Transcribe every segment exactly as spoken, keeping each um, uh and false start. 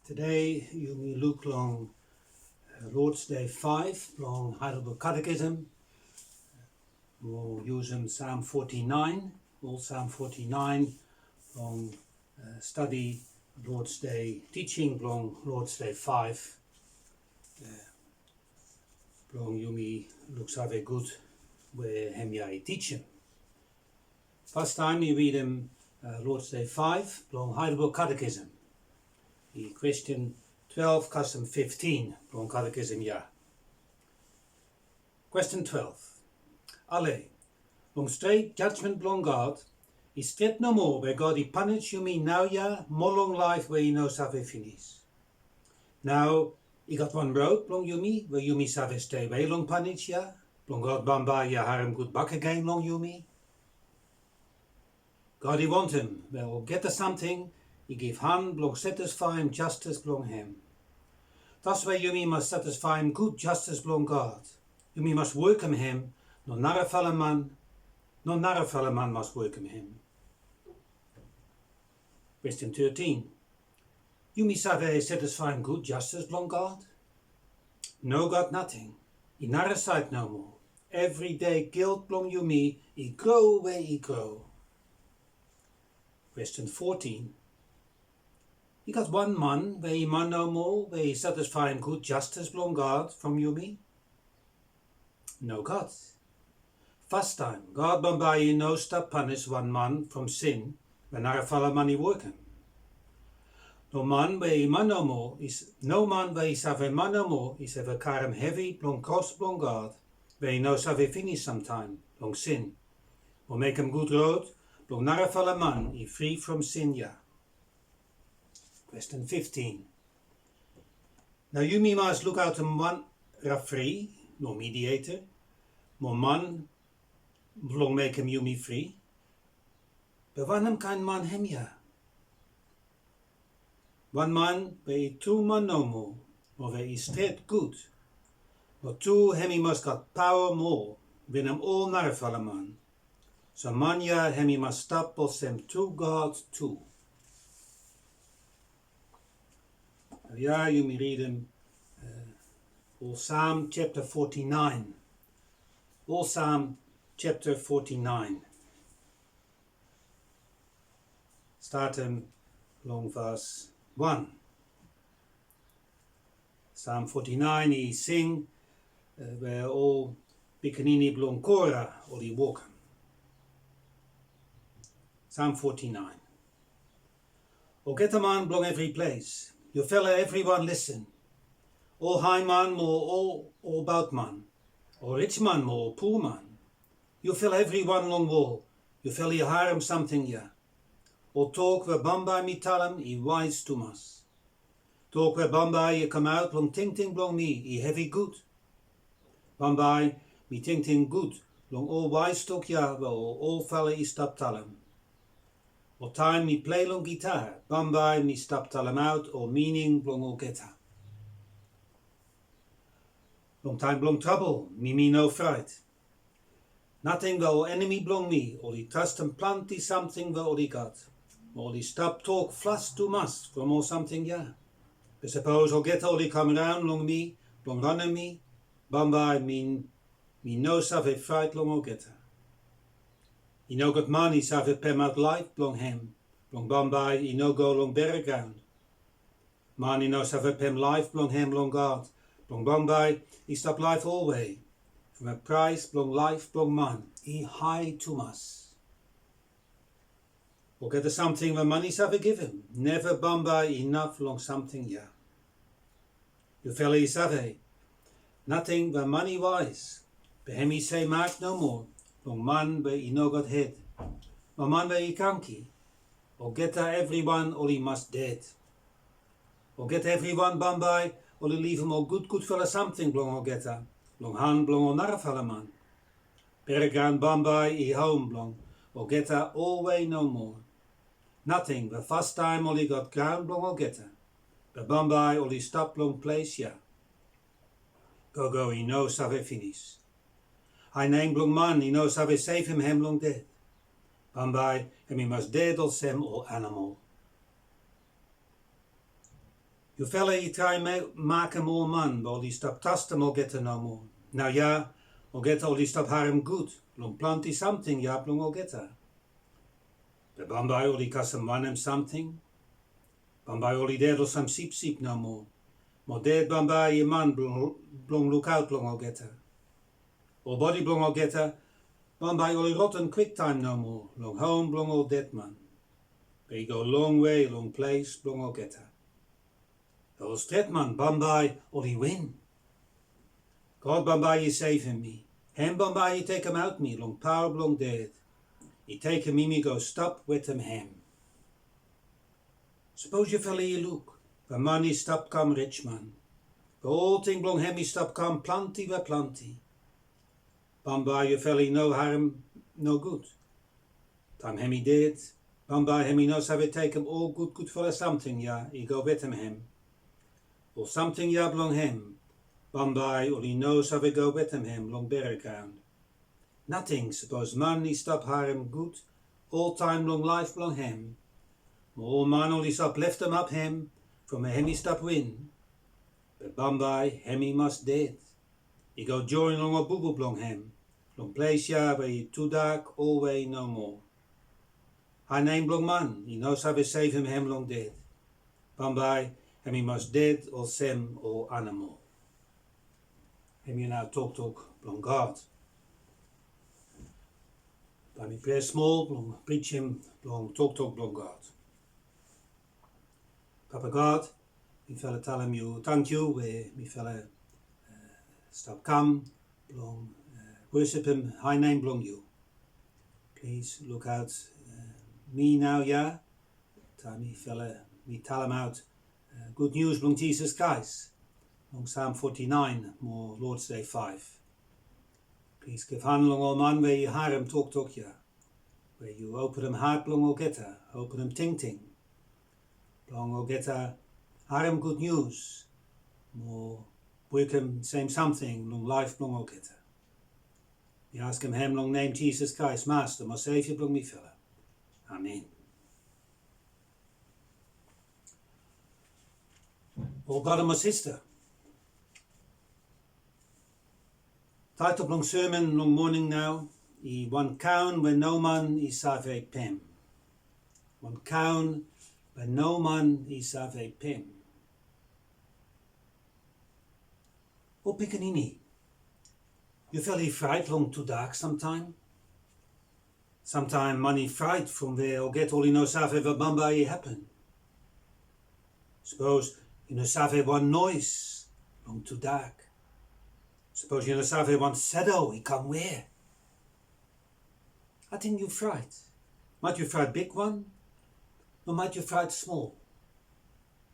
Tede yumi luk long, eh, Lord's Day faef blong Heidelberg Catechism. Mo yusum Sam foti naen, ol Sam foti naen blong, eh, stadi Lord's Day tijing blong Lord's Day faef. Eh, blong yumi luksave gud we hemia i tijim. Fastaem mi ridim, eh, Lord's Day faef blong Heidelberg Catechism. I kwestin twelef kasem fiftin blong Catechism ya. Kwestin twelef. Ale, long stret jajmen blong God, i stret nomo we God i panis yumi naoia mo long laef we i no save finis. Nao i gat wan rod blong yumi we yumi save stei we long panis ya, blong God bambae i harem gud bakegen long yumi. God i wantem we olgeta samting i givhan blong satisfaem jastis blong hem. Taswe yumi mas satisfaem gud jastis blong God. Yumi mas wokem hem, no narafala man, no narafala man mas wokem hem. Kwestin tetin. Yumi save satisfaem gud jastis blong God? Nogat nating. I narasaed nomo. Evri dei gilt blong yumi i gro we i gro. Kwestin fotin. I gat wan man we i man nomo we i satisfaem gud jastis blong God from yumi? Nogat. Fastaem, God bambae i no stap panis wan man from sin we narafala man i wokem. No man we i man nomo i s-, no man we i save man nomo i save karem hevi blong kros blong God we i no save finis samtaem long sin, mo mekem gud rod blong narafala man i fri from sin ya. Kwestin fiftin. Nao yumi mas lukaotem wan refri, no mediator, mo man blong mekem yumi fri. Be wanem kaen man hemia? Wan man we i tru man nomo, mo we i stret gud. Mo tu hem i mas gat paoa moa winim ol narafala man. So man ya hem i mas stap olsem tru God tu. Nao ya yumi ridim, eh, ol Sam japta foti naen. Ol Sam japta foti naen. Statem long vas wan. Sam foti naen i sing, eh, we ol pikinini blong Kora oli wokem. Sam foti naen. Olgeta man blong evri ples, yufala evriwan lisin. Ol haeman mo ol, ol baotman, ol rijman mo ol puaman. Yufala evriwan long wol, yufala i harem samting ya. Ol tok we bambae mi talem i waes tumas. Tok we bambae i kamaot long tingting blong mi i hevi gud. Bambae mi tingting gud long ol waes tok ya we ol olfala i stap talem. Ol taem mi plei long gita, bambae mi stap talemaot ol mining blong olgeta. Long taem blong trabol mi, mi no fraet. Nating we ol enemi blong mi oli trastem plante samting we oli gat, mo oli stap tok flas tumas from ol samting ya. Be sapos olgeta oli kam raon long mi blong ranem mi, bambae mi, mi no save fraet long olgeta. I no gat man i save pemaot laef blong hem, blong bambae i no go long beregraon. Man i no save pem laef blong hem long God, blong bambae i stap laef olwe, from we praes blong laef blong man i hae tumas. Olgeta samting we man i save givim neva bambae inaf long samting ya. Yufala i save, nating we man i waes, be hem i semak nomo long man we i no gat hed, mo man we i kranki, olgeta evriwan oli mas ded. Olgeta evriwan bambae oli livim ol gudgudfala samting blong olgeta long han blong ol narafala man. Beregraon bambae i hom blong olgeta olwe nomo. Nating we fastaem oli gat graon blong olgeta, be bambae oli stap long ples ya. Gogo i no save finis. Hae nem blong man i no save sevem hem long ded. Bambae hem i mas ded olsem ol anamol. Yufala i traem makem ol man blong oli stap trastem olgeta nomo. Naoia olgeta oli stap harem gud long plante samting ya blong olgeta. Be bambae oli kasem wanem samting? Bambae oli ded olsem sipsip nomo. Mo ded bambae i man blong lukaot long olgeta. Ol bodi blong olgeta bambae oli roten kwiktaem nomo long hom blong ol dedman. Be i go longwe long ples blong olgeta. Ol stret man bambae oli win. God bambae i sevem mi. Hem bambae i tekemaot mi long paoa blong ded. I tekem yumi go stap wetem hem. Sapos yufala i luk, be man i stap kam rijman. Be olting blong hem i stap kam plante be plante. Bambae yufala i no harem nogud. Taem hem i ded, bambae hem i no save tekem ol gudgudfala samting ya i go wetem hem. Ol samting ya blong hem, bambae oli no save go wetem hem long beregraon. Nating sapos man i stap harem gud oltaem long laef blong hem. Mo ol man oli stap leftemap hem from we hem i stap win. Be bambae hem i mas ded. I go joen long ol bubu blong hem long ples ya we i tudak olwe nomo. Hae nem blong man i no save sevem hem long ded. Bambae hem i mas ded olsem ol anamol. Hemia nao toktok blong God. Bae mi prea smol blong prijim long toktok blong God. Papa God, mifala talem yu tangkiu we mifala stap kam blong wosipim hae nem blong yu. Plis lukaot mi naoia taem mifala mi talemaot gud nius blong Jisas Kraes long Sam foti naen mo Lord's Day faef. Plis givhan long ol man we i harem toktok ya we yu openem hat blong olgeta, openem tingting blong olgeta harem gud nius mo wokem sem samting long laef blong olgeta. Mi askem hem long nem Jisas Kraes, Masta mo Sevia blong mifala. Amen. Ol brata mo sista, taetol blong sermon long moning nao i wan kaon we no man i save pem. Wan kaon we no man i save pem. Ol pikinini, yufala i fraet long tudak samtaem? Samtaem man i fraet from we olgeta oli no save we bambae i hapen. Sapos yu no save wan noes long tudak. Sapos yu no save wan sado i kam wea. Ating yu fraet. Maet yu fraet bigwan, no maet yu fraet smol.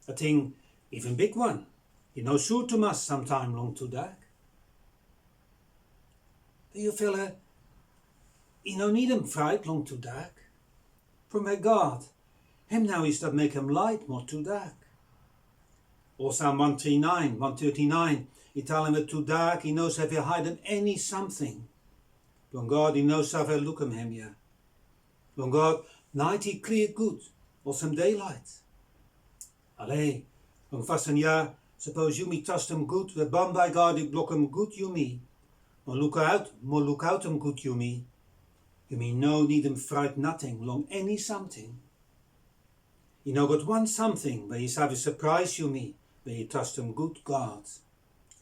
Ating iven bigwan i no sua tumas samtaem long tudak. Be yufala i no nidim fraet long tudak. From we God hem nao i stap mekem laet mo tudak. Ol Sam wan tri naen, wan teti naen i talem we tudak i no save haedem eni samting. Blong God i no save lukim hemia. Blong God naet i klia gud olsem delaet. Ale, long fasin ya sapos yumi trastem gud we bambae God i blokem gud yumi mo lukaot mo lukaotem gud yumi, yumi no nidim fraet nating long eni samting. I no gat wan samting we i save sapraes yumi we i trastem gud God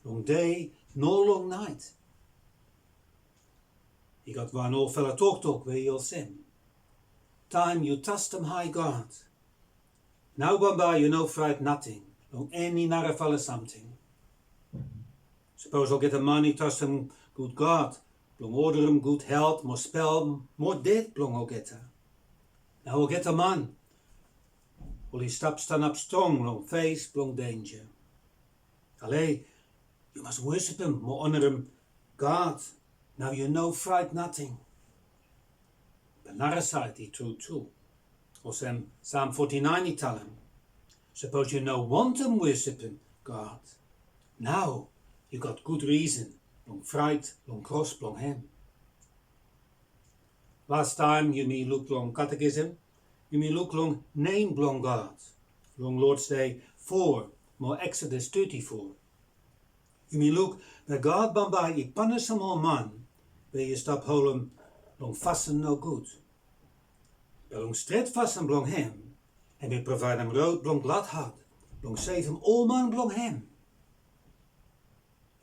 long dei no long naet. I gat wan olfala toktok we i olsem, taem yu trastem hae God, nao bambae yu no fraet nating long eni narafala samting. Sapos olgeta man i trastem gud God blong odarem gud helt mo spel mo ded blong olgeta. Nao olgeta man oli stap stanap strong long fes blong denja. Ale, yu mas wosipim mo onarem God nao yu no fraet nating. Be nara saed i tru tu. Olsem Sam foti naen i talem, sapos yu no wantem wosipim God, nao yu gat gud risen blong fraet long kros blong hem. Lastaem yumi luk long katekism, yumi luk long nem blong God long Lord's Day fo mo Eksodas teti fo. Yumi luk we God bambae i panisim ol man we i stap holem long fasin nogud. Be long stret fasin blong hem, hem i provaedem rod blong gladhat blong sevem ol man blong hem.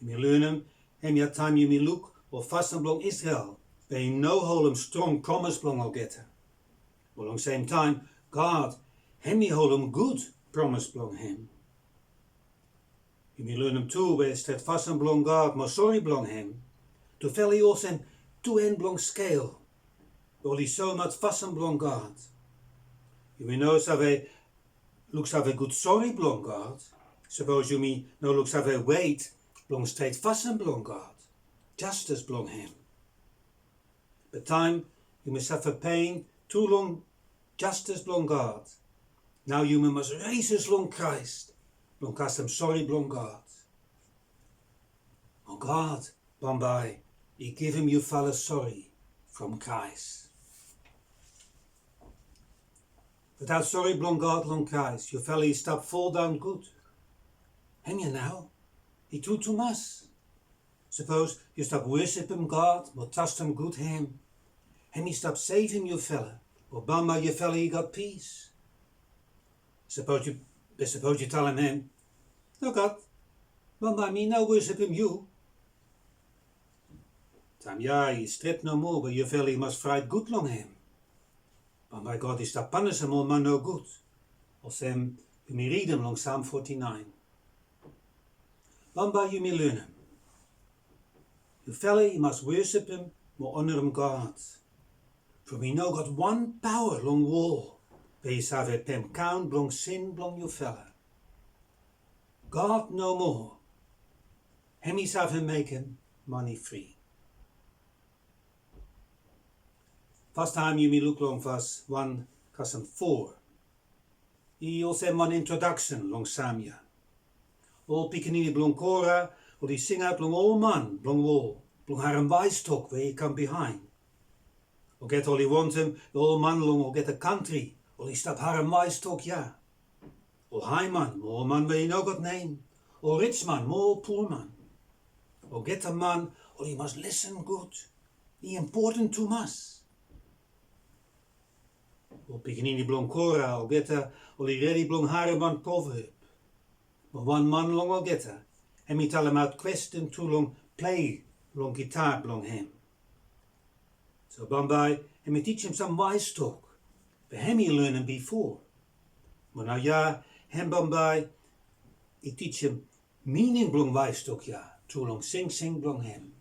Yumi lanem hemia taem yumi luk ol fasin blong Isrel we i no holem strong promes blong olgeta. Mo long semtaem God hem i holem gud promes blong hem. Yumi lanem tu we stret fasin blong God mo sore blong hem tufala i olsem tu en blong skel we oli soemaot fasin blong God. Yumi no save luksave gud sore blong God sapos yumi no luksave wet blong stret fasin blong God, jastis blong hem. Be taem yumi safa pen tu long jastis blong God, nao yumi mas resis long Kraes blong kasem sore blong God. Mo God bambae i givim yufala sore from Kraes. Wetaot sore blong God long Kraes yufala i stap foldaon gud. Hemia nao i tru tumas. Sapos yu stap wosipim God mo trastem gud hem, hem i stap sevem yufala mo bambae yufala i gat pis. Sapos yu, be sapos yu talem hem, nogat, bambae mi no wosipim yu. Taem ya i stret nomo we yufala i mas fraet gud long hem. Bambae God i stap panisim ol man nogud. Olsem yumi ridim long Sam foti naen. Bambae yumi lanem yufala i mas wosipim mo onarem God. From i no gat wan paoa long wol we i save pem kaon blong sin blong yufala. God nomo hem i save mekem man i fri. Fastaem yumi luk long vas wan kasem fo. I olsem wan introdaksen long Sam ya. Ol pikinini blong Kora oli singaot long ol man blong wol blong harem waes tok we i kam bihaen. Olgeta oli wantem we ol man long olgeta kantri oli stap harem waes tok ya. Ol haeman mo ol man we i no gat nem, ol rijman mo ol puaman. Olgeta man oli mas lisin gud. I impoten tumas. Ol pikinini blong Kora olgeta oli redi blong harem wan proveb. Be wan man long olgeta hem i talemaot kwesten tu long plei long gita blong hem. So bambae hem i tijim sam waes tok we hem i lanem bifo. Be naoia hem bambae i tijim mining blong waes tok ya tu long singsing blong hem.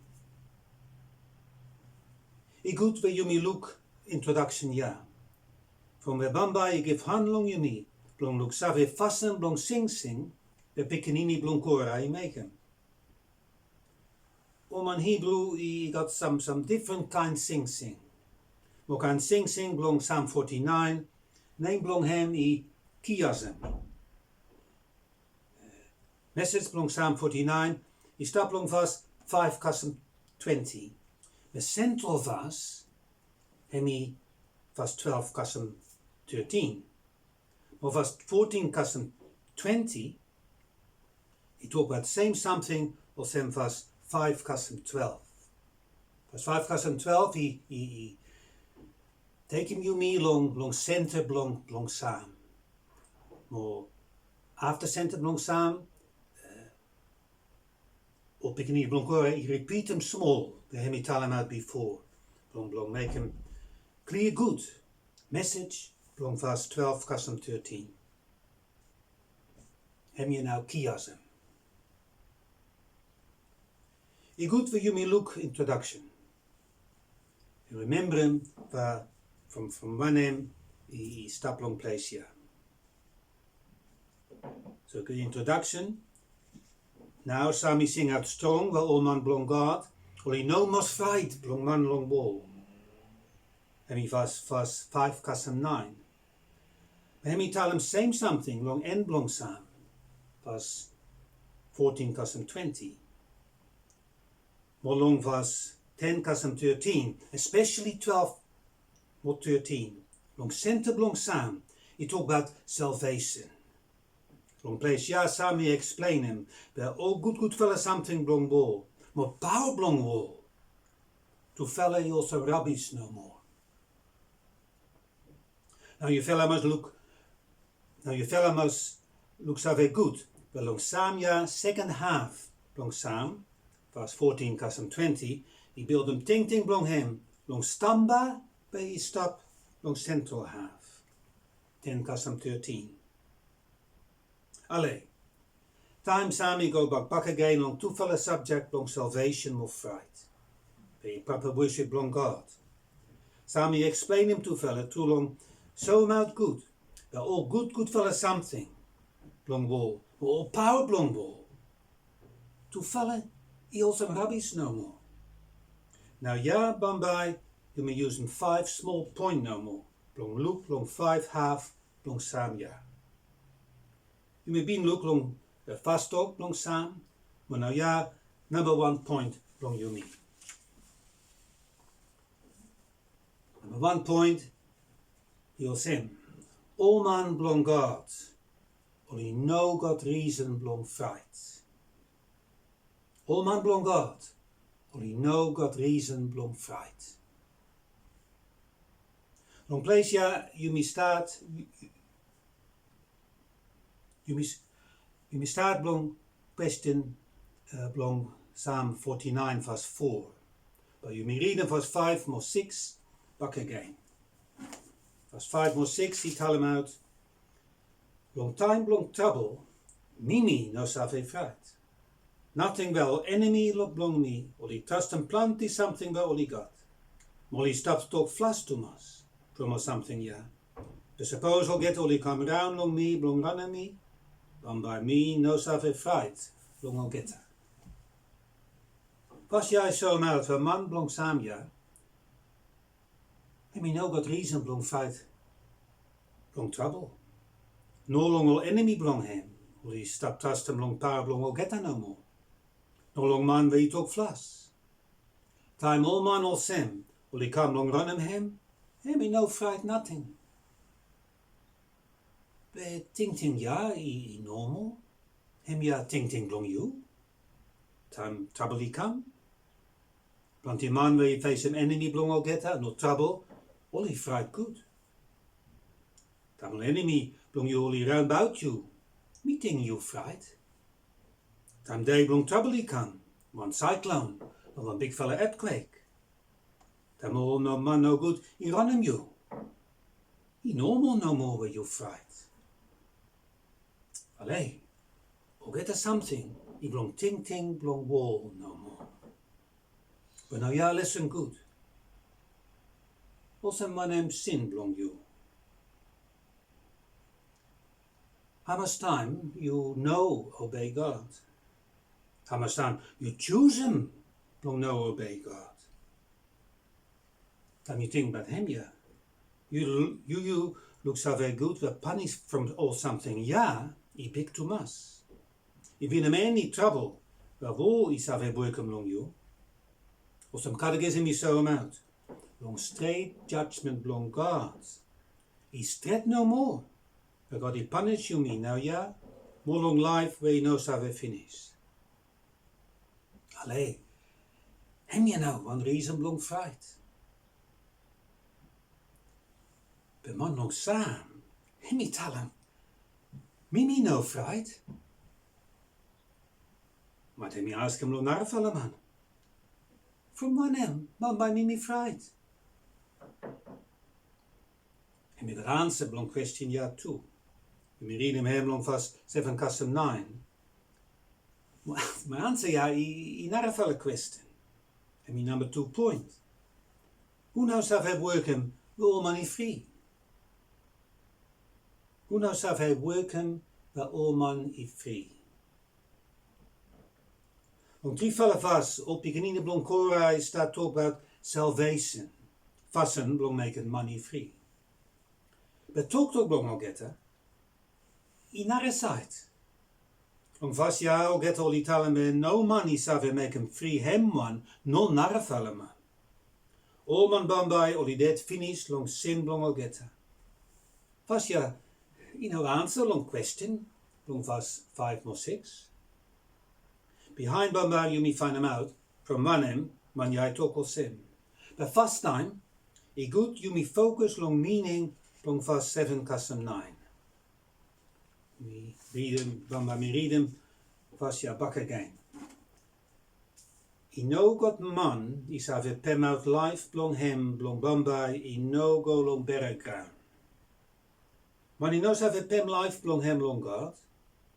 I gud we yumi luk introdaksen ya. From we bambae i givhan long yumi blong luksave fasin blong singsing we pikinini blong Kora i mekem. Ol man Hibru i gat sam, sam difren kaen singsing. Mo kaen singsing blong Sam foti naen, nem blong hem i kiasem. Mesej blong Sam foti naen i stap long vas faef kasem twenti. Be sentral vas hem i vas twelef kasem tetin. Mo vas fotin kasem twenti i tokbaot sem samting olsem vas faef kasem twelef. Vas faef kasem twelef i, i, i tekem yumi long, long senta blong, blong Sam. Mo afta senta blong Sam, ol pikinini blong Kora i ripitem smol we hem i talemaot bifo blong, blong mekem klia gud mesej blong vas twelef kasem tetin. Hemia nao kiasem. I gud we yumi luk introdaksen. Rimemberem we from, from wanem i, i stap long ples ya. So gud introdaksen. Nao Sam i singaot strong we ol man blong God oli no mas fraet blong man long wol. Hem i vas, vas faef kasem naen. Be hem i talem sem samting long en blong Sam, vas fotin kasem twenti. Mo long vas ten kasem tetin, espeseli twelef mo tetin, long senta blong Sam i tokbaot salvesen. Long ples ya Sam i eksplenem be ol gudgudfala samting blong wol mo paoa blong wol, tufala i olsem rabis nomo. Nao yufala mas luk, nao yufala mas luksave gud be long Sam ya, seken haf blong Sam, vas fotin kasem twenti, i bildem tingting blong hem long stamba be i stap long sentral haf. Ten kasem tetin. Ale, taem Sam i go bak bakegen long tufala sabjek blong salvesen mo fraet, be i prapa wosip blong God, Sam i eksplenem tufala tu long soemaot gud be ol gudgudfala samting blong wol mo ol paoa blong wol, tufala i olsem rabis nomo. Nao ya bambae yumi yusum faef smol poen nomo blong luk long faef haf blong Sam ya. Yumi bin luk long, e, fas tok blong Sam, mo nao ya namba wan poen blong yumi. Namba wan poen i olsem, ol man blong God oli no gat risen blong fraet. Ol man blong God oli no gat risen blong fraet. Long ples ya yumi stat, yumi, yumi stat blong kwesten, e, blong Sam foti naen vas fo. Be yumi ridim vas faef mo sikis bakegen. Vas faef mo sikis i talemaot, long taem blong trabol, mi mi no save fraet. Nating we ol enemi blong mi oli trastem plante samting we oli gat, mo oli stap tok flas tumas from ol samting ya. Be sapos olgeta oli kam raon long mi blong ranem mi, bambae mi no save fraet long olgeta. Vas ya i soemaot we man blong Sam ya hem i no gat risen blong fraet long trabol, no long ol enemi blong hem oli stap trastem long paoa blong olgeta nomo, no long man we i tok flas. Taem ol man olsem oli kam long ranem hem, hem i no fraet nating. Be tingting ya i, i nomo? Hemia tingting blong yu? Taem trabol i kam, plante man we i fesem enemi blong olgeta no trabol, oli fraet gud. Taem ol enemi blong yu oli raonabaot yu, mi ting yu fraet. Taem dei blong trabol i kam, wan saeklon o wan bigfala etkwek, taem ol no man nogud i ranem yu, i nomo nomo we yu fraet. Ale, olgeta samting i blong tingting blong wol nomo. Be naoia lesen gud. Olsem wanem sin blong yu? Hamas taem yu no obei God? Hamas taem yu jusum blong no obei God? Taem yu tingbaot hemia, yu, yu, yu luksave gud we panis from ol samting ya i big tumas. I winim eni trabol we wol i save wokem long yu. Olsem Katekism i soemaot, long stret jajmen blong God, i stret nomo we God i panis yumi naoia mo long laef we i no save finis. Ale, hemia nao wan risen blong fraet. Be man long Sam, hem i talem, mi mi no fraet. Be hem i askem long narafala man, from wanem bambae mi mi fraet? Hem i gat ansa blong kwesten ya tu. Yumi ridim hem long vas seven kasem naen. Mo, mo ansa ya i, i narafala kwesten. Hem i namba tu poen. Hu nao save wokem we ol man i fri? Hu nao save wokem we ol man i fri? Long trifala vas ol pikinini blong Kora i stat tokbaot salvesen, fasin blong mekem man i fri. Be toktok blong olgeta i narasaed. Long vas ya olgeta oli talem we no man i save mekem fri hem wan, no narafala man. Ol man bambae oli ded finis long sin blong olgeta. Vas ya i no ansa long kwesten long vas faef mo sikis. Bihaen bambae yumi faenemaot from wanem man ya i tok olsem. Be fastaem, i gud yumi fokus long mining blong vas seven kasem naen. Mi ridim, bambae mi ridim vas ya bakegen. I no gat man i save pemaot laef blong hem blong bambae i no go long beregraon. Man i no save pem laef blong hem long God,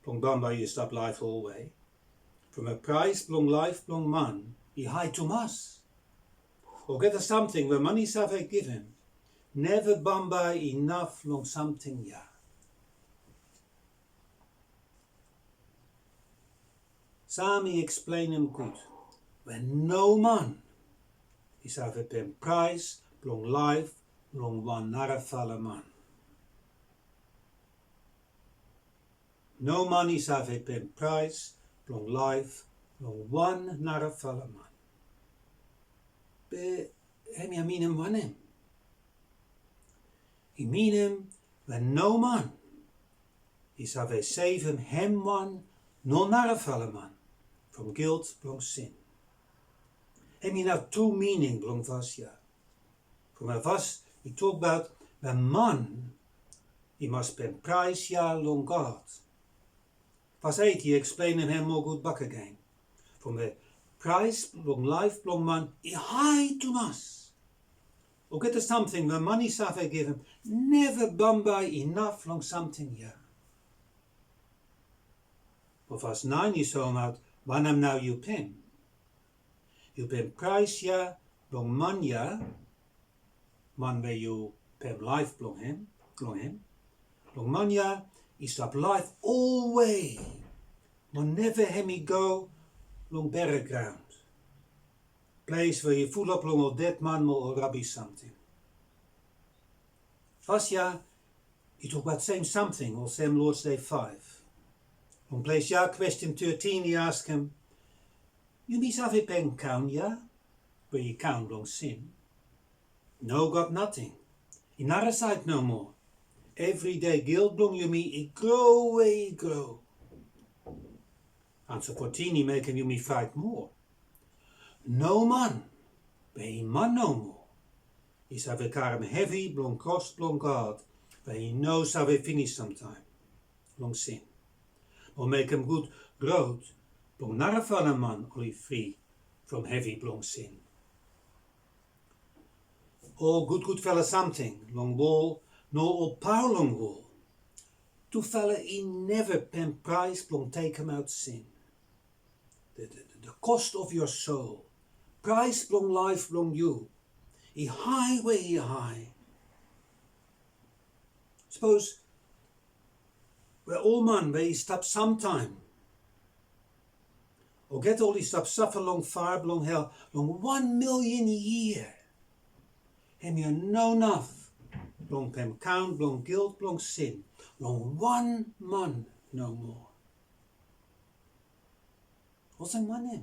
blong bambae i stap laef olwe. From a praes blong laef blong man i hae tumas. Olgeta samting we man i save givim, neva bambae inaf long samting ya. Sam i eksplenem gud we no man i save pem praes blong laef blong wan narafala man. No man i save pem praes blong laef blong wan narafala man. Be hemia minim wanem? I minim we no man i save sevem hem wan no narafala man from gilt blong sin. Hemia nao tru mining blong vas ya. From a vas i tokbaot we man i mas pem praes ya long God. Vas eit i eksplenem hem moa gud bakegen. From a praes blong laef blong man i hae tumas. Olgeta samting we man i save givim neva bambae inaf long samting ya. Mo vas naen i soemaot wanem nao yu pem. Yu pem praes ya blong man ya, man we yu pem laef blong hem, blong hem. Blong man ya i stap laef olwe. Mo neva hem i go long beregraon. Ples we i fulap long ol dedman mo ol rabis samting. Vas ya i tokbaot sem samting olsem Lord's Day faef. Long ples ya kwestin tetin i askem, yumi save pem kaon ya we i kaon blong sin? Nogat nating. I narasaed nomo. Evri dei gilt blong yumi i gro we i gro. Ansa fotin i mekem yumi fraet moa. No man, be i man nomo, i save karem hevi blong kros blong God we i no save finis samtaem long sin. Mo mekem gud rod blong narafala man oli fri from hevi blong sin. Ol gudgudfala samting long wol, no ol paoa long wol, tufala i neva pem praes blong tekemaot sin. The, the, the cost of your soul. Praes blong laef blong yu i hae we i hae. Sapos we ol man we i stap samtaem, olgeta oli stap safa long faea blong hel long wan milian yia, hemia no naf blong pem kaon blong gilt blong sin long wan man nomo. Olsem wanem?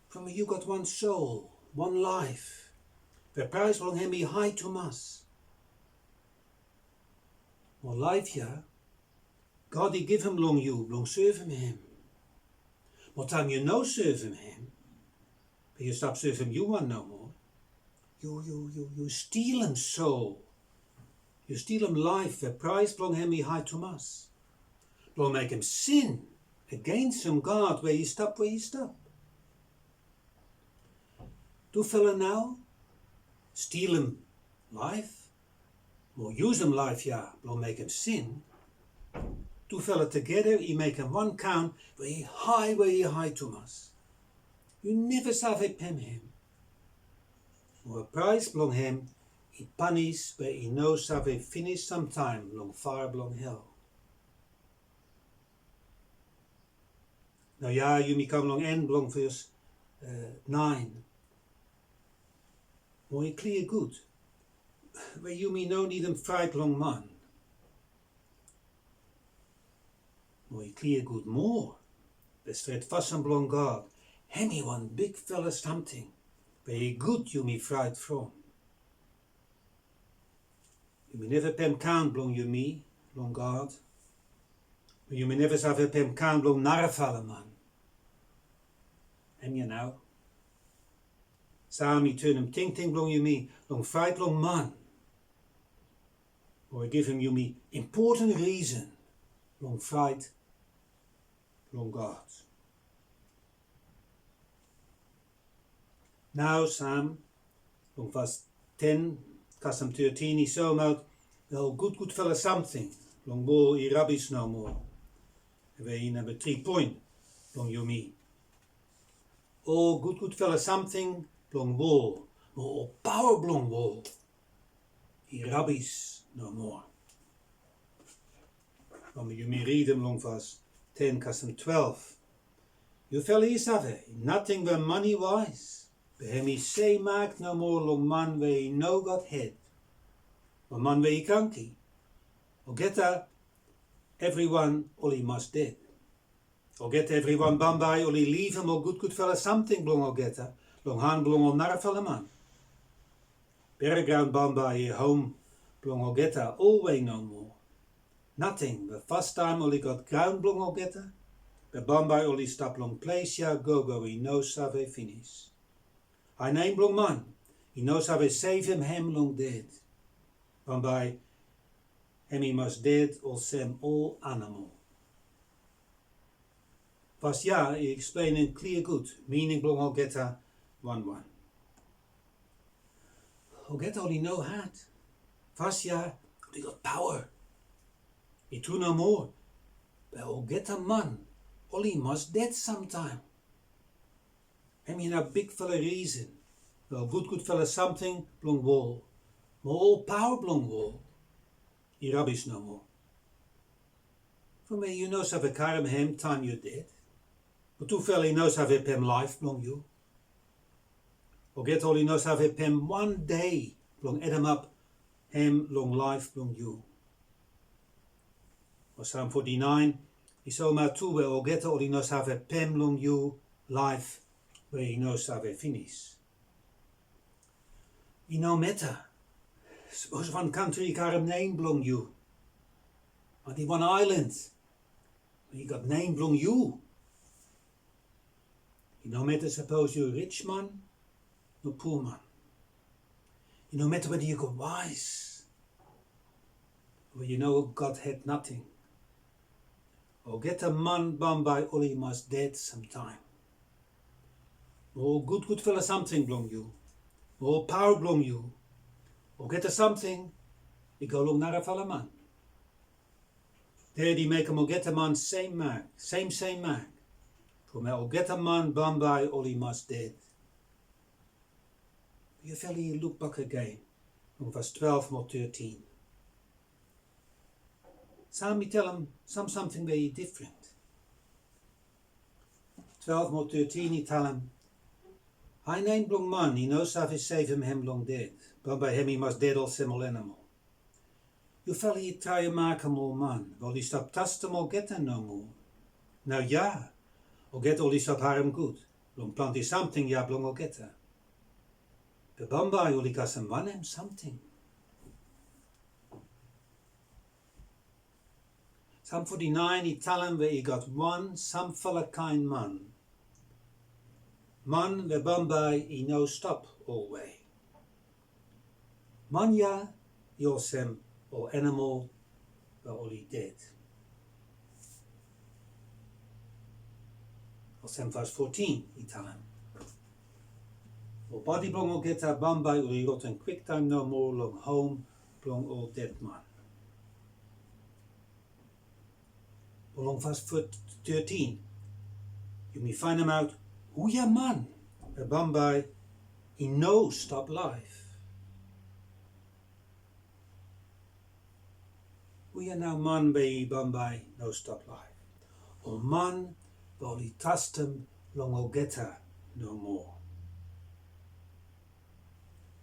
From yu gat wan soul, wan laef we praes blong hem i hae tumas. Mo laef ya God i givim long yu blong sevem hem. Mo taem yu no sevem hem, be yu stap sevem yu wan nomo, yu, yu, yu, yu stilim soul. Yu stilim laef we praes blong hem i hae tumas, blong mekem sin agensem God we i stap we i stap. Tufala nao stilim laef mo yusum laef ya blong mekem sin. Tufala tugeta i mekem wan kaon we i hae, we i hae tumas. Yu neva save pem hem. Mo praes blong hem i panis we i no save finis samtaem long faea blong hel. Naoia yumi kam long en blong ves, eh, naen. Mo i klia gud we yumi no nidim fraet long man. Mo i klia gud moa we stret fasin blong God hem i wan bigfala samting we i gud yumi fraet from. Yumi neva pem kaon blong yumi long God. Yumi neva save pem kaon blong narafala man. Hemia nao. Sam i tanem tingting blong yumi long fraet long man. Mo i givim yumi impoten risen blong fraet long God. Nao Sam long vas ten kasem tetin i soemaot we ol gudgudfala samting long wol i rabis nomo. Hemia i namba tri poen blong yumi. Ol gudgudfala samting blong wol mo ol paoa blong wol i rabis nomo. Mo yumi ridim long vas ten kasem twelef. Yufala i save, nating we man i waes, be hem i semak nomo long man we i no gat hed, o man we i kranke. Olgeta evriwan oli mas ded. Olgeta evriwan bambae oli livim ol gudgudfala samting blong olgeta long han blong ol narafala man. Beregraon bambae i hom blong olgeta olwe nomo. Nating be fastaem oli gat graon blong olgeta, be bambae oli stap long ples ya gogo i no save finis. Hae nem blong man i no save sevem hem long ded. Bambae hem i mas ded olsem ol anamol. Vas ya i eksplenem klia gud mining blong olgeta wanwan. Olgeta oli no hat. Vas ya oli gat paoa. I tru nomo, be olgeta man oli mas ded samtaem. Hemia nao bigfala risen we ol gudgudfala samting blong wol mo ol paoa blong wol i rabis nomo. From we yu no save karem hem taem yu ded. Mo tufala i no save pem laef blong yu. Olgeta oli no save pem wan dei blong edemap hem long laef blong yu. Mo Sam foti naen i soemaot tu we olgeta oli no save pem long yu laef we i no save finis. I no mata sapos wan kantri i karem nem blong yu, o i wan aelan we i gat nem blong yu. I no mata sapos yu rijman o puaman. I no mata weda yu gat waes o yu no gat hed nating. Olgeta man bambae oli mas ded samtaem. Mo ol gudgudfala samting blong yu, mo ol paoa blong yu, olgeta samting i go long narafala man. Ded i mekem olgeta man sem mak, semsem mak. From we olgeta man bambae oli mas ded. Yufala i lukbak agen long vas twelef mo tetin. Sam i talem sam samting we i difren. Twelef mo tetin i talem, hae nem blong man i no save sevem hem long ded. Bambae hem i mas ded olsem ol anamol. Yufala i traem makem ol man we oli stap trastem olgeta nomo. Naoia olgeta oli stap harem gud long plante samting ya blong olgeta. Be bambae oli kasem wanem samting? Sam foti naen i talem we i gat wan samfala kaen man. Man we bambae i no stap olwe. Man ya i olsem ol anamol we oli ded. Olsem vas fotin i talem, ol bodi blong olgeta bambae oli roten kwiktaem nomo long hom blong ol dedman. Mo long vas tetin yumi faenemaot hu ya man we bambae i no stap laef. Hu ya nao man we i bambae no stap laef? Ol man we oli trastem long olgeta nomo.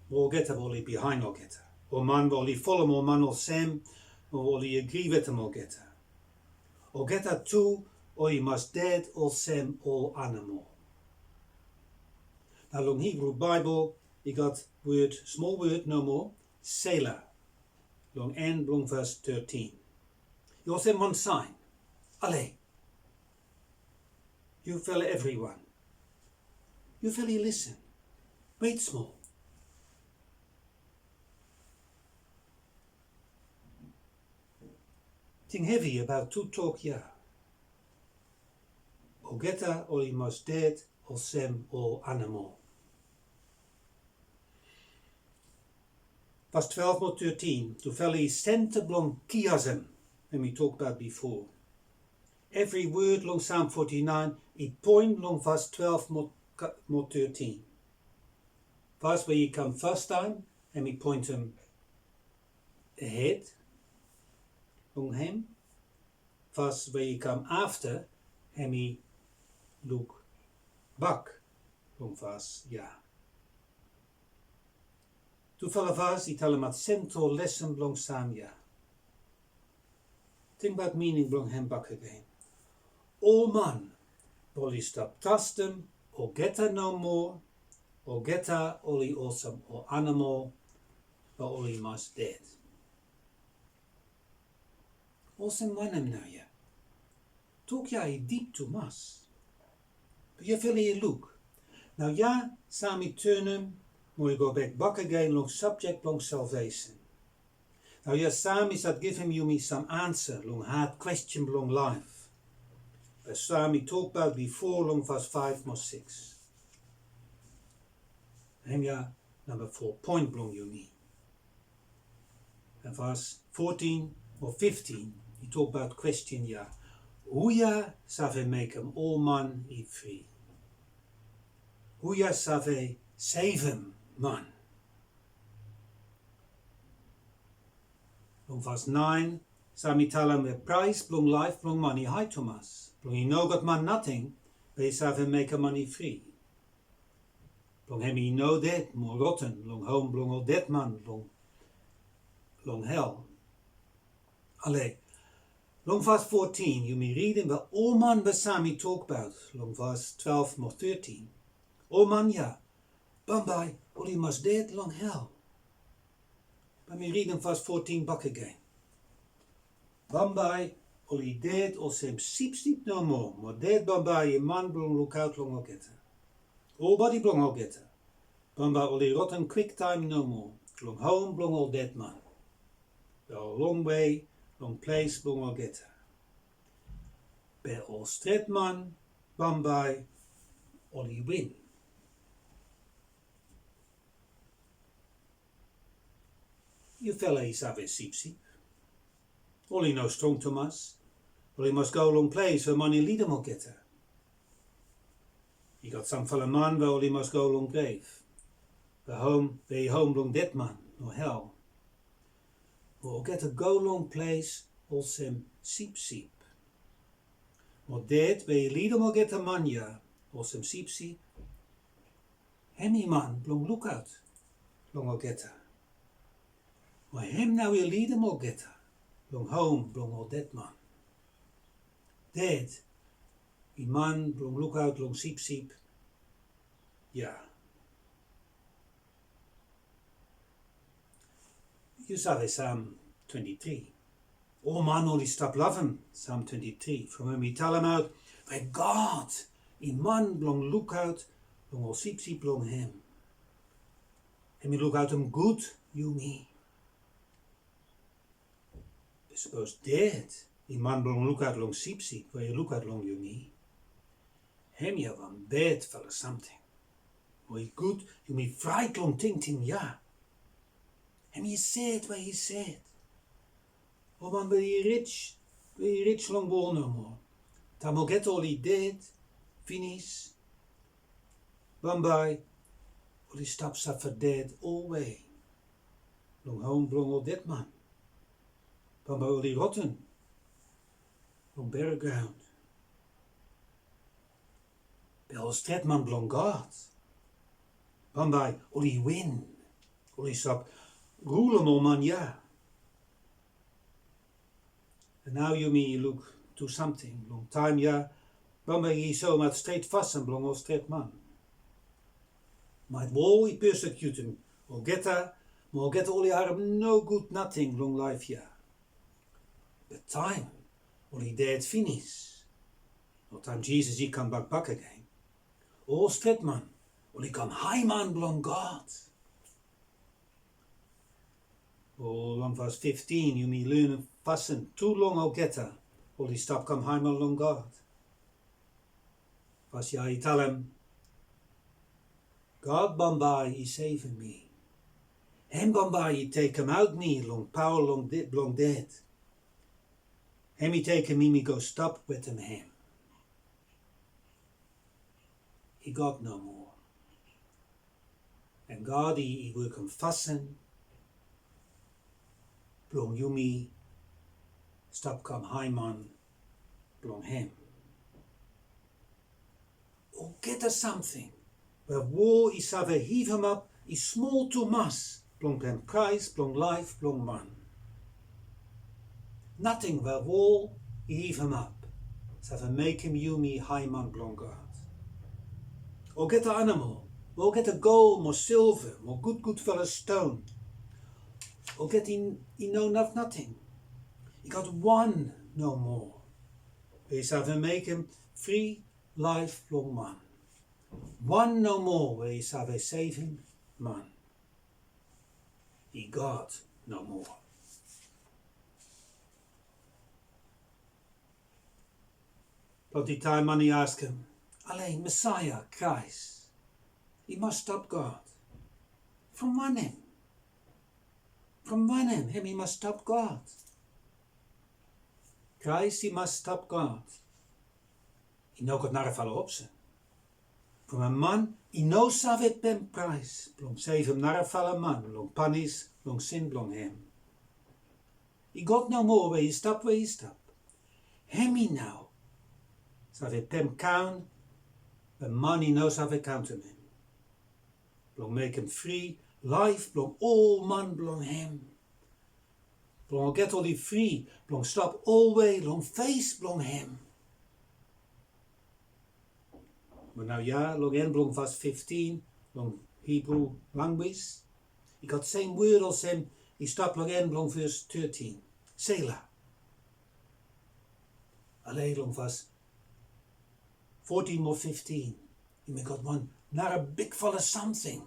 Mo olgeta we oli bihaen olgeta, ol man we oli folem ol man olsem, mo oli agri wetem olgeta. Olgeta tu oli mas ded olsem ol anamol. Nao long Hibru Baebol i gat wod, smol wod nomo, sela, long en blong vas tetin. I olsem wan saen. Ale. Yufala evriwan. Yufala i lisen. Wet smol. Ting hevi abaot tu tok ya. Olgeta oli mas ded olsem ol anamol. Vas twelve mo thirteen, tufala i senta blong chiasm, we mi tokbaot bifo. Evri wod long Sam forty-nine i poen long vas twelve mo, mo thirteen. Vas we i kam fastaem, hemi poenem ahed long hem. Vas we i kam afta, hemi lukbak long vas ya. Tufala vas i talemaot sentral lesen blong Sam ya. Tingbaot mining blong hem bakegen. Ol man we oli stap trastem olgeta nomo, olgeta oli olsem ol anamol we oli mas ded. Olsem wanem naoia? Tok ya i dip tumas. Be yufala i luk. Naoia Sam i tanem mo i gobak bakegen long sabjek blong salvesen. Naoia Sam i save givim yumi sam ansa long had kwesten blong laef. Be Sam i tokbaot bifo long vas faef mo sikis. Hemia namba fo poen blong yumi. Mo vas fotin o fiftin i tokbaot kwesten ya. Hu ya save mekem ol man i fri? Hu ya save sevem man? Long vas naen, Sam i talem we praes blong laef blong man i hae tumas. Blong i nogat man nating we i save mekem man i fri. Blong hem i no ded mo roten long hom blong ol dedman long, long hel. Ale, long vas fotin yumi ridim we ol man we Sam i tokbaot long vas twelef mo tetin. Ol man ya, bambae oli mas ded long hel. Bae mi ridim vas fotin bakegen. Bambae oli ded olsem sipsip nomo, mo ded bambae i man blong lukaot long olgeta. Ol bodi blong olgeta bambae oli roten kwiktaem nomo long hom blong ol dedman. Be ol longwe long ples blong olgeta. Be ol stret man bambae oli win. Yufala i save sipsip. Oli no strong tumas. Oli mas go long ples we man i lidim olgeta. I gat samfala man we oli mas go long grev, we hom, we i hom blong dedman o hel. Mo olgeta go long ples olsem sipsip. Mo ded we i lidim olgeta man ya olsem sipsip, hem i man blong lukaot long olgeta. Mo hem nao i lidim olgeta long hom blong ol dedman. Ded i man blong lukaot long sipsip ya. Yu save Sam twenti tri. Ol man oli stap lavem Sam twenti tri from hem i talemaot we God i man blong lukaot long ol sipsip blong hem. Hem i lukaotem gud yumi. Be sapos ded i man blong lukaot long sipsip we i lukaot long yumi, hemia wan badfala samting. Mo i gud yumi fraet long tingting ya. Hem i sed we i sed. Ol man we i rij, we i rij long wol nomo. Taem olgeta oli ded finis, bambae oli stap safa ded olwe long hom blong ol dedman. Bambae oli roten long beregraon. Be ol stret man blong God, bambae oli win. Oli stap rulem ol man ya. Be nao yumi luk tu samting long taem ya, bambae i soemaot stret fasin blong ol stret man. Maet wol i persekiutem olgeta, mo olgeta oli harem nogud nating long laef ya. Be taem oli ded finis. O taem Jisas i kambak bakegen, ol stret man oli kam haeman blong God. O long vas fiftin yumi lanem fasin tu long olgeta oli stap kam haeman long God. Vas ya i talem, God bambae i sevem mi. Hem bambae i tekemaot mi long paoa long de-, blong ded. Hem i tekem mi mi go stap wetem hem. I gat nomo. An God i, i wokem fasin blong yumi stap kam haeman blong hem. Olgeta samting we wol i save hivimap i smol tumas blong pem praes blong laef blong man. Nating we wol i hivimap save mekem yumi haeman blong God. Olgeta anamol, olgeta gol mo silva mo gudgudfala ston, olgeta i, i no naf nating. I gat wan nomo we i save mekem fri laef blong man. Wan nomo we i save sevem man. I God nomo. Plante taem man i askem, ale Mesaea Kraes i mas stap God? From wanem? From wanem hem i mas stap God? Kraes i mas stap God. I no gat narafala opsen. From man i no save pem praes blong sevem narafala man long panis blong sin blong hem. I gat nomo we i stap we i stap. Hem i nao save pem kaon we man i no save kaontem hem. Blong mekem fri laef blong ol man blong hem. Blong olgeta oli fri blong stap olwe long fes blong hem. Mo naoia long en blong vas fiftin long Hibru lanwis, i gat sem wod olsem i stap long en blong vas tetin. Sela. Ale long vas fotin mo fiftin, yumi gat wan nara bigfala samting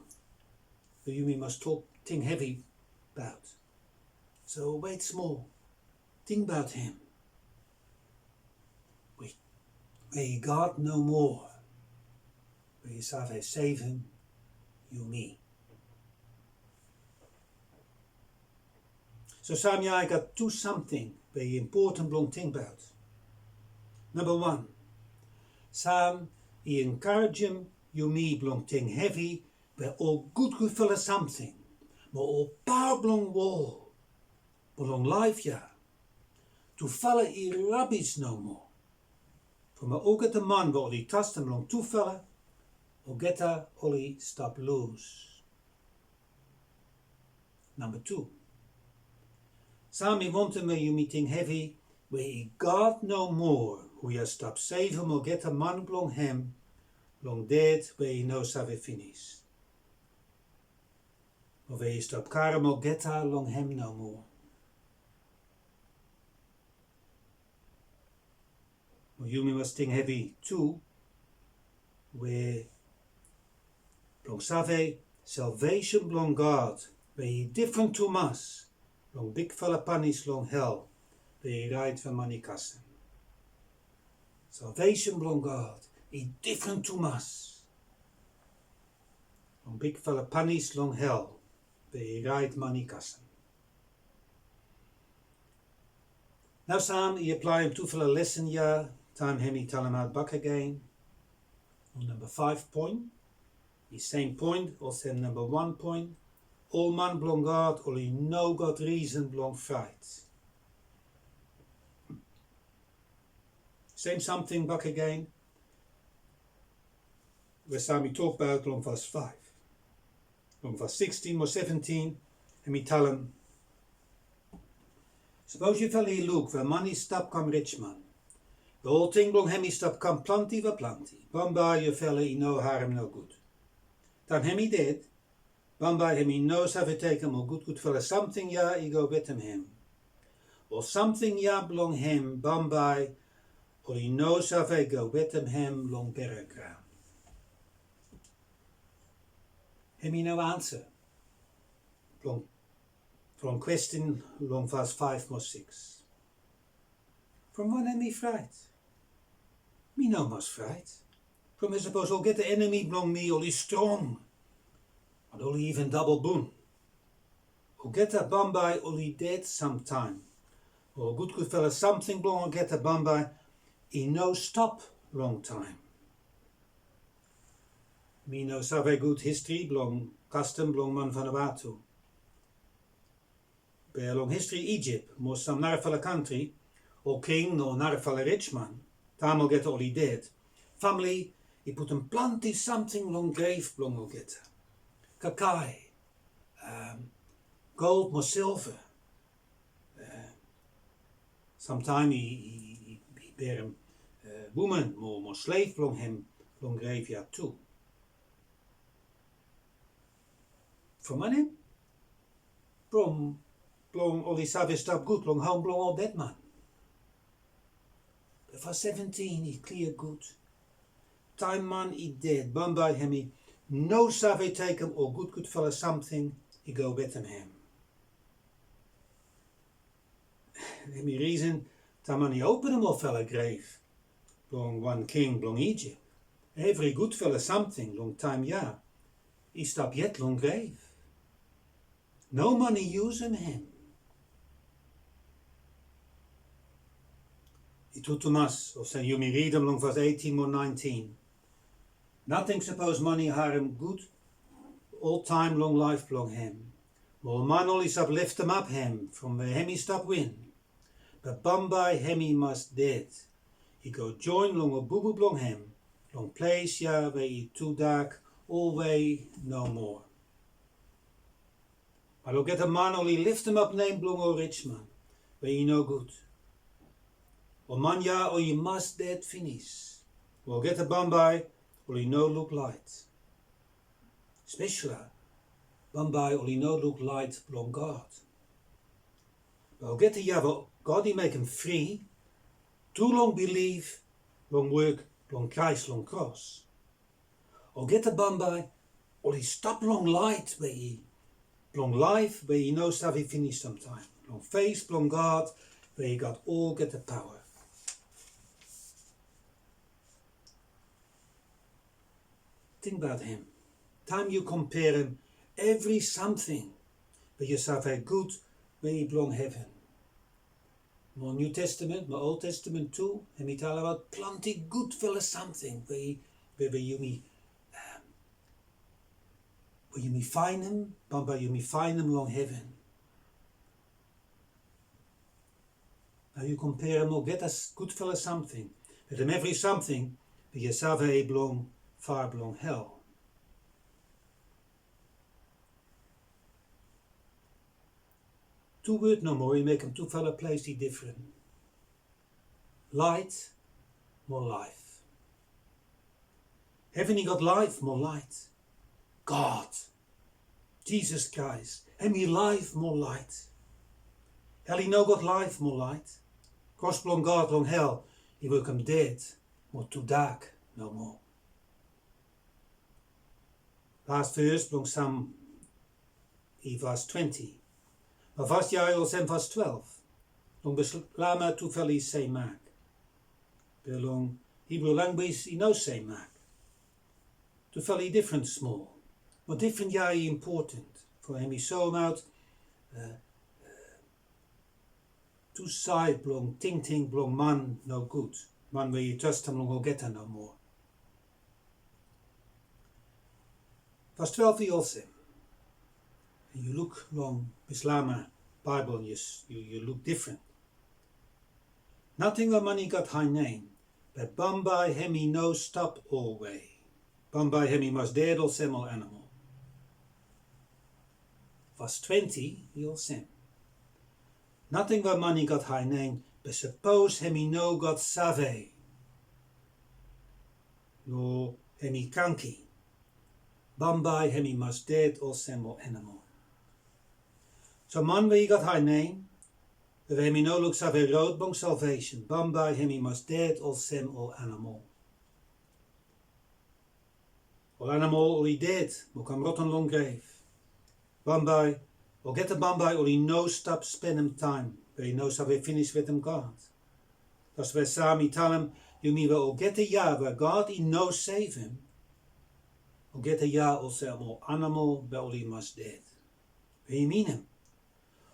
we yumi mas tok, ting hevi abaot. So wet smol. Tingbaot hem. We, we i gat nomo we i save sevem yumi. So Sam ya i gat tu samting we i impoten blong tingbaot. Namba wan, Sam i enkarejem yumi blong ting hevi we ol gudgudfala samting mo ol paoa blong wol mo long laef ya, tufala i rabis nomo. From olgeta man we oli trastem long tufala, olgeta oli stap lus. Namba tu, Sam i wantem we yumi ting hevi we i gat nomo hu i stap sevem olgeta man blong hem long ded we i no save finis. Mo we i stap karem olgeta long hem nomo. Mo yumi mas ting hevi tu we blong save salvesen blong God we i difren tumas long bigfala panis long hel we i raet we man i kasem. Salvesen blong God i difren tumas long bigfala panis long hel we i raet man i kasem. Nao Sam i aplaem tufala lesen ya taem hem i talemaot bakegen long namba faef poen. I sem poen olsem namba wan poen, ol man blong God oli no gat risen blong fraet. Sem samting bakegen we Sam i tokbaot long vas faef. Long vas sikstin mo seventin, hem i talem, sapos yufala i luk we man i stap kam rijman, we olting blong hem i stap kam plante we plante, bambae yufala i no harem nogud. Taem hem i ded, bambae hem i no save tekem ol gudgudfala samting ya i go wetem hem. Ol samting ya blong hem bambae oli no save go wetem hem long beregraon. Hemi nao ansa blong, blong kwestin long vas faef mo sikis. From wanem mi fraet? Mi no mas fraet. From mi sapos olgeta enemi blong mi oli strong, mo oli iven dabol bun. Olgeta bambae oli ded samtaem. Ol gudgudfala samting blong olgeta bambae i no stap longtaem. Mi no save gud histri blong kastom blong man Vanuatu. Be long histri Ijip mo sam narafala kantri, ol king no narafala rijman, taem olgeta oli ded, famle i putum plante samting long grev blong olgeta. Kakae, gold mo silva. Samtaem i, i, i berem woman mo, mo slev blong hem long grev ya tu. From wanem? From blong oli save stap gud long hom blong ol dedman. Be vas seventin i klia gud. Taem man i ded, bambae hemi no save tekem ol gudgudfala samting i go wetem hem. Hemi risen taem man i openem olfala grev blong wan king blong Ijip, evri gudfala samting long taem ya i stap yet long grev. No man i yusum hem. I tru tumas olsem yumi ridim long vas eitin mo naentin. Nating sapos man i harem gud oltaem long laef blong hem. Mo ol man oli stap leftemap hem from we hem i stap win. Be bambae hem i mas ded. I go joen long ol bubu blong hem long ples ya we i tudak olwe nomo. Be olgeta man oli leftemap nem blong ol rijman we i nogud. Ol man ya oli mas ded finis. Olgeta bambae oli no luk laet. Spesel bambae oli no luk laet blong God. Be olgeta ya we God i mekem fri tu long bilif long wok blong Kraes long kros. Olgeta bambae oli stap long laet we i blong laef we i no save finis samtaem, long fes blong God we i gat olgeta paoa. Tingbaot hem. Taem yu komperem evri samting we yu save gud we i blong heven. Mo Niu Testamen mo Ol Testamen tu, hem i talemaot plante gudfala samting we, we, we yumi, we yumi faenem, bambae yumi faenem long heven. Nao yu komperem olgeta gudfala samting wetem evri samting we yu save i blong fara blong hel. Tu wod nomo i mekem tufala ples i difren. Laet mo laef. Heven i gat laef mo laet. God, Jisas Kraes, hem i laef mo laet. Hel i no gat laef mo laet. Kros blong God long hel i welkam ded mo tudak nomo. Las ves blong Sam i vas twante. Be vas ya i olsem vas twelef. Long Bislama tufala i semak. Be long Hibru lanwis i no semak. Tufala i difren smol. Mo difren ya i impoten. Fo hem i soemaot tu saed blong tingting blong man nogud, man we i trastem long olgeta nomo. Vas twelef i olsem. Yu luk long Bislama Baebol, yu, yu luk difren. Nating we man i gat hae nem, be bambae hem i no stap olwe. Bambae hem i mas ded olsem ol anamol. Vas twante i olsem. Nating we man i gat hae nem, be sapos hem i no gat save, no hem i kranke, bambae hem i mas ded olsem ol anamol. So man we i gat hae nem, Be hemi no luksave rod blong salvesen, bambae hemi mas ded olsem ol anamol. Ol anamol oli ded mo kam roten long grev. Bambae, olgeta bambae oli no stap spenem taem we i no save finis wetem God. Taswe Sam i talem yumi we olgeta ya we God i no sevem, olgeta ya olsem ol anamol we oli mas ded. We i minim,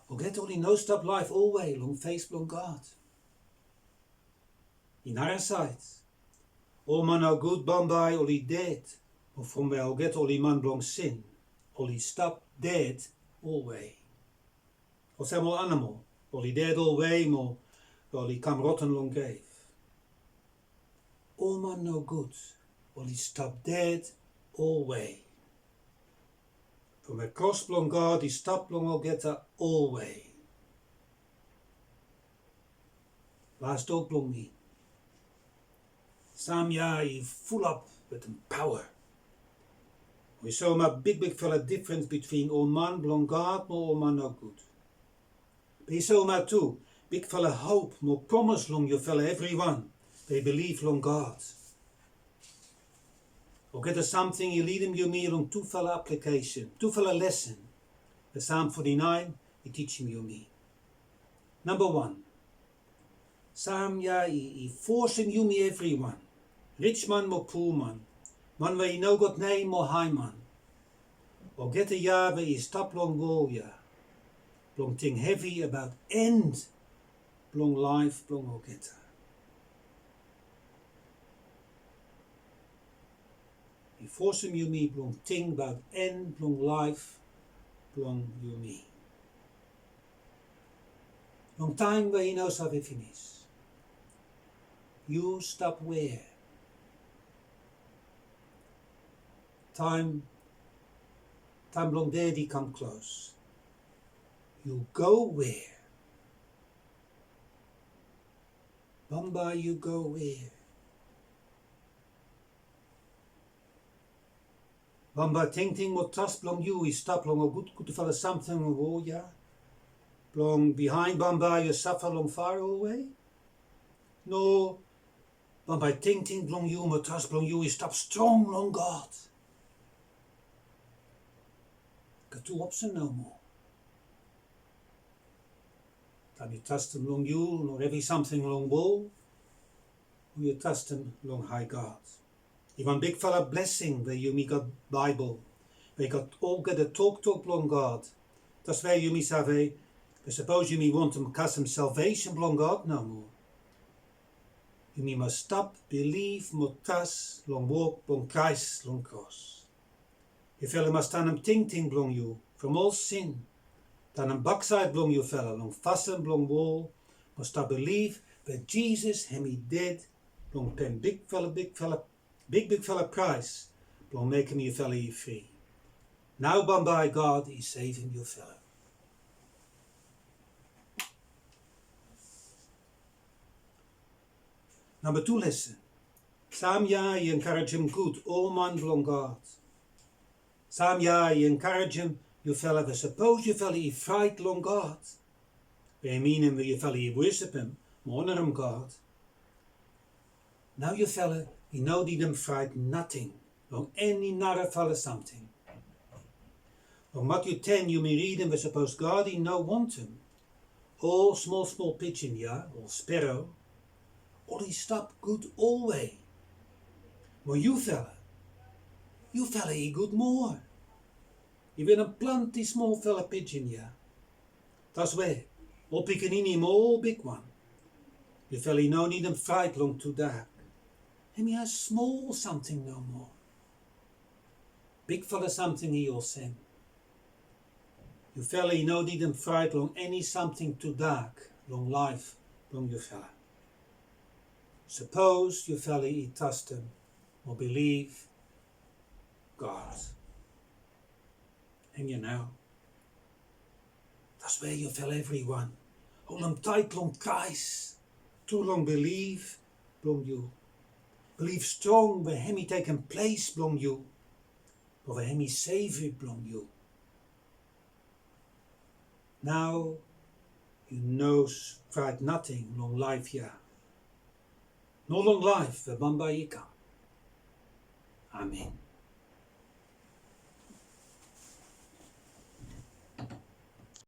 olgeta oli no stap laef olwe long fes blong God. I narasaed, ol man nogud bambae oli ded, mo from we olgeta oli man blong sin, oli stap ded olwe. Olsem ol anamol, oli ded olwe mo oli kam roten long grev. Ol man nogud, oli stap ded olwe. From we kros blong God i stap long olgeta olwe. Las tok blong mi. Sam ya i fulap wetem paoa. I soemaot bigbigfala difrens bitwin ol man blong God mo ol man nogud. Be i soemaot tu bigfala hop mo promes long yufala evriwan we i bilif long God. Olgeta samting i lidim yumi long tufala aplikesen, tufala lesen we Sam foti naen i tijim yumi. Namba wan, Sam ya i, i fosem yumi evriwan, rijman mo puaman, man we i no gat nem mo haeman, olgeta ya we i stap long wol ya, blong ting hevi abaot en blong laef blong olgeta. I fosem yumi blong ting abaot en blong laef blong yumi. Long taem we i no save finis, yu stap wea? Taem, taem blong ded i kam klos, yu go wea? Bambae yu go wea? Bambae tingting mo tras blong yu i stap long ol gud, gudfala samting long wol ya, blong bihaen bambae yu safa long faeowe? No, bambae tingting blong yu mo tras blong yu i stap strong long God. Gat tu opsen nomo. Taem yu trastem long yu, long evri samting long wol, o yu trastem long hae God. I wan bigfala blesing we yumi gat Baebol, we i gat olgeta toktok blong God. Taswe yumi save, we sapos yumi wantem kasem salvesen blong God nomo, yumi mas stap bilif mo tras long wok blong Kraes long kros. Yufala mas tanem tingting blong yu from ol sin. Tanem baksaed blong yufala long fasin blong wol, mo stap bilif we Jisas hemi ded blong pem bigfala, bigfala, bigbigfala praes blong mekem yufala i fri. Nao bambae God i sevem yufala. Namba tu lesen. Sam ya i enkarejem gud ol man blong God. Sam ya i enkarejem yufala we sapos yufala i fraet long God, we i minim we yufala i wosipem mo onarem God, nao yufala i no nidim fraet nating long eni narafala samting. Long Matiu ten yumi ridim we sapos God i no wantem, ol smol smol pijin ya, ol spero, oli stap gud olwe. Mo yufala, yufala i gud moa. Iven plante smolfala pijin ya. Taswe, ol pikinini mo ol bigwan, yufala i no nidim fraet long tudak. Hemia smol samting nomo. Bigfala samting i olsem. Yufala i no nidim fraet long eni samting tudak long laef blong yufala. Sapos yufala i trastem mo bilif God. Hemia nao. Taswe yufala evriwan, holem taet long Kraes tru long bilif blong yu. Bilif strong we hemi tekem ples blong yu, mo we hemi Sevia blong yu. Nao yu no fraet nating long laef ya, no long laef we bambae i kam. Amen.